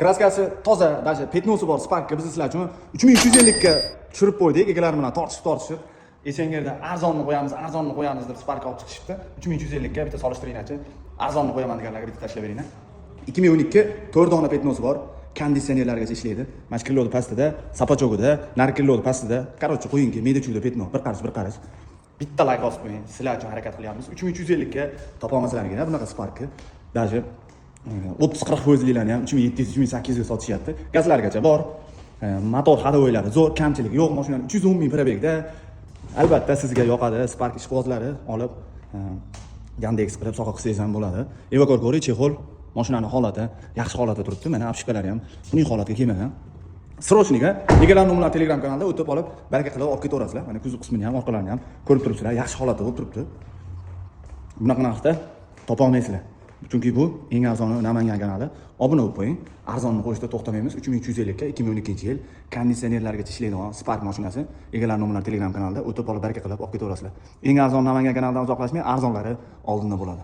Краска si toza, даже пятно si bor Sparkka biz sizlar uchun 3350 ga tushirib qo'ydik. Egalari bilan tortishib tortishib Esengirda arzonni qo'yamiz, arzonni qo'yamiz deb Spark olib chiqishibdi. 3350 ga bitta solishtiringlarchi. Arzonni qo'yaman deganlarga bitta tashlab beringlar. 2012, 4 dona пятно si bor. Konditsionerlargacha ishlaydi. Mana shu крыло ni pastida, саплачок ida, nari крыло ni pastida. Короче, qo'yingki, mayda chuyda пятно, bir qarich, bir qarich. Bitta layk bosib qo'ying. Sizlar uchun harakat qilyapmiz. 3350 ga topa olmasalaringlar bunaqa Sparkni. Даже 30-40 foizliklarni ham 3700, 3800 ga sotishyapti. Gazlargacha bor. Motor ходовой lari zo'r, kamchilik yo'q. Mashinani 310 ming пробег da. Albatta sizga yoqadi. Spark ishqibozlari olib, Yandex qilib soha qilsangiz ham bo'ladi. Evakor ko'ring, чехол, mashinani holati yaxshi holatda turibdi. Mana обшивка lari ham uning holatga kelmagan. Срочный ga egalari nomerlar Telegram kanalida, o'tib olib, baraka qilib olib ketaverasizlar. Mana kuzov qismini ham, orqalarini ham ko'rib turibsizlar. Yaxshi holatda bo'lib turibdi. Bunaqa narxda topa olmaysizlar. Chunki bu eng arzoni Namangan kanali. Obuna bo'lib qo'ying. Arzonni qo'yishda to'xtamaymiz. 3350 ga 2012-yil, konditsionerlargacha ishlaydigan Spark mashinasi. Egalari nomerlar Telegram kanalida, o'tib olib, baraka qilib olib ketaverasizlar. Eng arzon Namangan kanalidan uzoqlashmang, arzonlari oldinda bo'ladi.